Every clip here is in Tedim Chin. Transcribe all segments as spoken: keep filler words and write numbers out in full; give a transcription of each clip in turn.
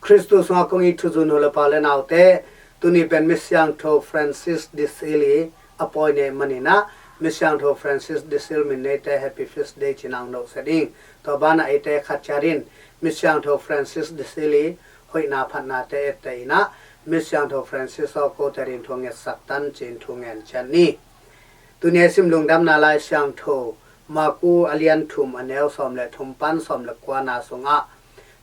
Khristu sungah kong it thuzui nu le pa le naute, tuni pen Misiangtho Francis de Sales a pawi nei maninah, Misiangtho Francis de Sales min neite Happy Feast Day cinah hong nohsia ding. Tua banah eite khat ciatin Misiangtho Francis de Sales hoihna phatnate ette inah, Misiangtho Francis aw kote ding thu a ngetsak tan cin thu ngen ciat ni. Tuni a sim Lungdamna Lai Siangtho, Marku a lian thum a neu sawm le thum pan sawm le kuana sungah,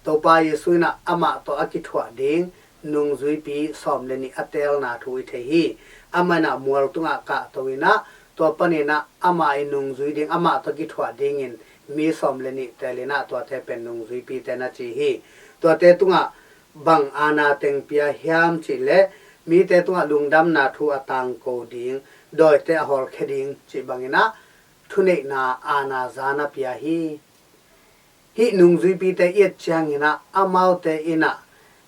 Topa Jesu inah amah tawh a kithuah ding nungzuipi sawm le nih a teelna thu i thei hi. Amah inah mual tungah kahto inah, tua paninah amah i nungzui ding, amah tawh kithuah dingin mi sawm le nih teel inah tuate pen nungzuipite na ci hi. Tuate tungah bang aana teng pia hiam cihleh, mite tungah lungdamna thu a tangko ding, dawite a hawlkhia ding cih banginah thuneihna aana za na pia hi. Hih nungzuipite i et cianginah amaute inah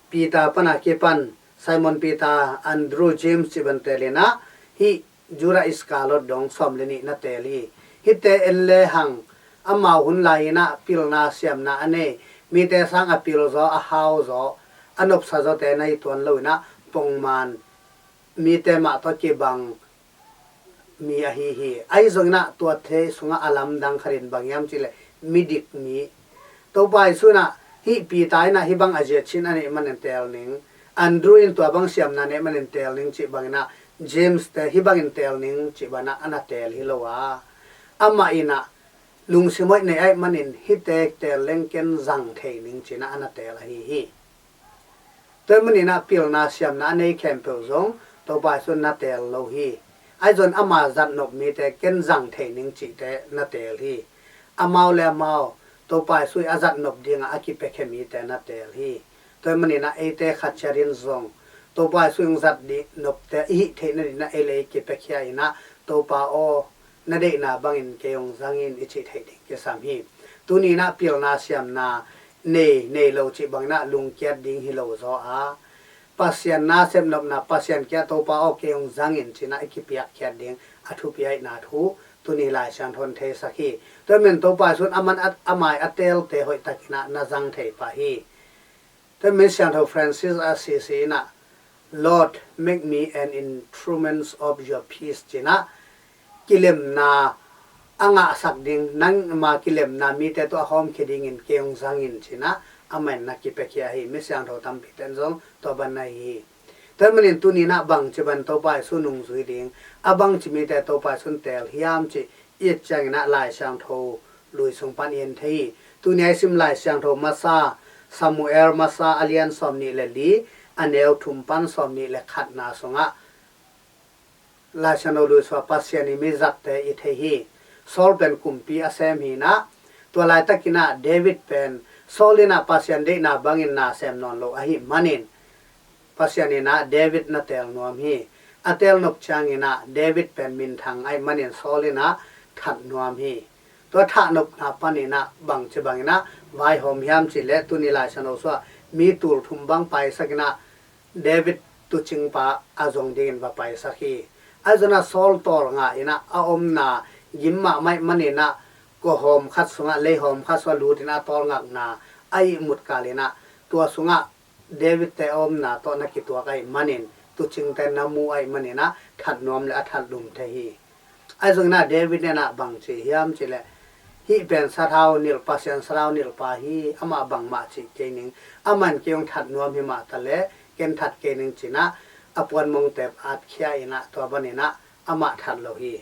Peter pana kipan Simon Peter, Andrew, James cih bang teel inah, hih Judah Iscariot dong sawm le nih na teel hi. Hihte en lehang amau hun lai inah pilna siamna a nei, mite sang a pil zaw, a hau zaw, a nopsa zawte na hi tuan lo inah pongman mite mah tawh kibang mi ahi hi. Ahi zonginah tuate sungah a lamdang khatin bang hiam cihleh midik mi. Topa Jesu inah hih Peter inah hih bang a ziacin a neih manin teel ning, Andrew in tua bang siamna neih manin teel ning cih banginah James te hih bangin teel ning cih banah a na teel hi lo a, amah inah lungsim hoih nei ahih manin hihte teel leng ken zang thei ning cinah a na teel ahi hi. Tua maninah pilna siamna a nei khempeuh zong Topa Jesu na teel lo hi. Ahi zon ama zatnop mite ken zang thei ning cihte na teel hi. Amau le amau Topa Jesu i a zatnop dingah a kipiakhia mite na teel hi. Tua maninah eite khat ciatin zong Topa Jesu i zat dih nopte i hih theihna dinah ei le ei kipiakhia inah, Topa aw, na deihna bangin kei hong zangin i cih theih ding kisam hi. Tuninah pilna siamna nei nei lo cih banginah lungkiat ding hi lo zaw a, Pasian na sepnopna, Pasian kiang Topa aw kei hong zangin cinah i kipiakkhiat ding a thupi ahihna thu tuni Lai Siangtho in theisak hi. Tua men Topa Jesu in a man a, a mai a teelte hoihtakinah na zang thei pah hi. Tua men Siangtho Francis Assisi inah, "Lord, make me an instrument of your peace," cinah kilemna a ngahsak ding, nangma kilemna mite tawh a hawmkhia dingin kei hong zangin cinah a man na kipiakhia hi. Mi siangtho tampi ten zong tua ban na hi hi. Tua manin tuninah bangci ban Topa Jesu nungzui ding, a bangci mite Topa Jesu in teel hiam cih i et cianginah Lai Siangtho lui sung pan i en thei hi. Tuni a i sim Lai Siangtho masa, Samuel masa a lian sawm nih le li, a neu thum pan sawm nih le khatna sungah Lai Siangtho lui sungah Pasian i mi zatte i thei hi. Saul pen kumpi a sem hinah, tua laitakinah David pen Saul inah Pasian deihna bangin na sem nawn lo ahih manin Pasian inah David na teel nuam hi. A teel nop cianginah David pen minthang ahih manin Saul inah that nuam hi. Tua thatnopna paninah bangci banginah vaihawm hiam cihleh tuni Lai Siangtho sungah mi tul thum bang paisakinah David tuucingpa a zong dingin va paisak hi. Ahi zonah Saul tawlnga inah a omna gim mahmah ahih maninah kawhawm khat sungah, leihawm khat sungah lutinah a tawlngakna a ihmut kalinah tua sungah David te a omna tawh na kituak ahih manin, tuucingte na mu ahih maninah that nuam le a that lum thei hi. Ahi zonginah David inah bangci hiam cihleh, "Hih pen sathau nilh, Pasian sathau nilhpa hi, amah bangmah cih kei ning, aman kei hong that nuam hi mah taleh ken that kei ning," cinah a puanmongte atkhia inah tua baninah amah that lo hi.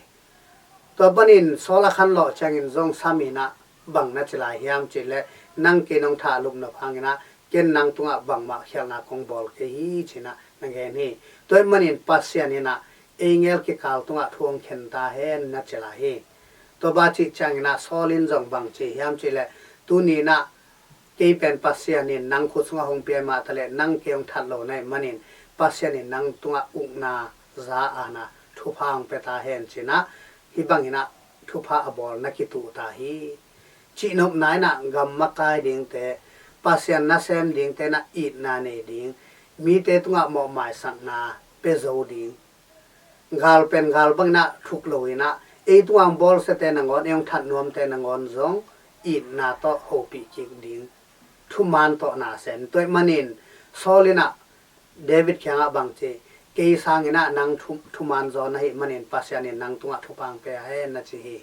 Tua banin Saul a khanlawh ciangin zong sam inah bang na ci lai hiam cihleh, "Nang kei nong thah lup nop hanginah ken nang tungah bangmah khialhna kong bawl kei hi," cinah na gen hi. Tua ahih manin Pasian inah ei ngel kikal tungah thu hong khen ta hen na ci lai hi. Tua bang cih cianginah Saul in zong bangci hiam cihleh, "Tuninah kei pen Pasian in nang khut sungah hong pia mah taleh nang kei hong that lo na hih manin Pasian in nang tungah ukna za aana thupha hong pia ta hen," cinah hih banginah thupha a bawl na kituh ta hi. Cihnopna inah gam makai dingte, Pasian nasem dingte inah itna nei ding, mite tungah mawhmaisakna pia zo ding, gal pen gal banginah thuk lo inah ei tungah bawlsiate nangawn, ei hong that nuamte nangawn zong itna tawh hopih kik ding thuman tawh na sem. Tua ahih manin Saul in ah David kiangah bang ci, kei sangin ah nang thu, thuman zaw na hih manin Pasian in nang tungah thupha hong pia hen na ci hi.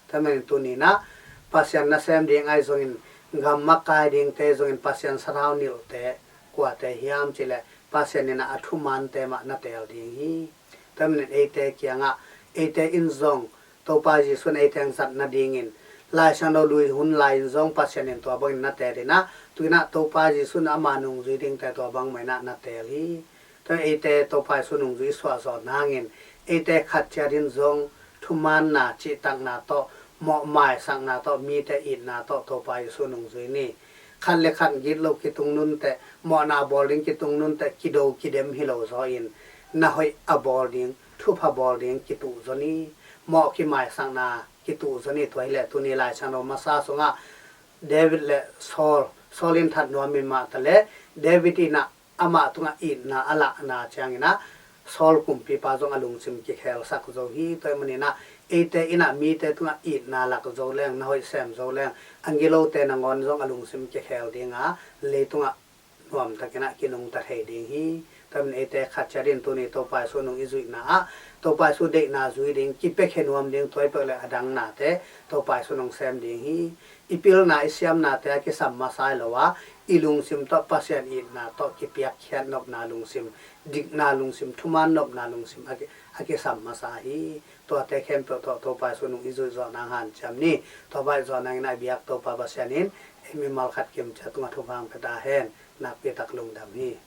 Tua manin tuni in ah Pasian nasem ding ahi zongin, gam makai dingte zongin, Pasian sathau nilhte kuate hiam cih leh Pasian in ah a thumante mah na teel ding hi. Tua manin eite kiangah, eite in zong Topa Jesuh in eite hong zat nadingin Lai Siangtho lui hun lai-in zong Pasian in tua bangin na teel in ah, tu in ah Topa Jesuh in ama nungzui dingte tua bang mah in ah na teel hi. Tua eite Topa Jesuh nungzui suahzawh nangin eite khat ciat in zong thumanna, cihtakna tawh, mawh maisakna tawh, mite itna tawh Topa Jesuh nungzui ni. Khat le khat gitloh kitung nunteh, mawhna bawl ding kitung nunteh, kido kidem hi lo zaw in, na hoih a bawl ding, thupha bawl ding kituh zaw ni. Mawh kimaisakna kituh zaw ni. Tua hi leh tuni Lai Siangtho masa sungah David le Saul, Saul in that nuam in mah ta leh, David in ah amah tungah itna a lahna ciangin ah Saul kumpipa zong a lungsim kikhelsak zo hi. Tua ahih manin ah eite in ah mite tungah itna lak zo leng, na hoih sem zo leng, angelote nangawn zong a lungsim kikhel ding a, leitungah nuamtakin ah kinungta thei ding hi. Tua ahih manin eite khat ciat in tuni Topa Jesuh nung i zuihna ah, Topa Jesuh deihna zui ding, kipiakhia nuam ding, tua hi peuh leh a dang nate Topa Jesuh nung sem ding hi. I pilna, i siamnate a kisam masa hi lo a, i lungsim tawh Pasian itna tawh kipiakkhiat nopna lungsim, dikna lungsim, thuman nopna lungsim a ki, a kisam masa hi. Tuate khempeuh tawh Topa Jesuh nung i zuih zawh nang hanciam ni. Tua bang i zawh nangin ah i biak Topa Pasian in ei mimal khat kim ciat tungah thupha hong pia ta hen. Nakpi tak lungdam hi.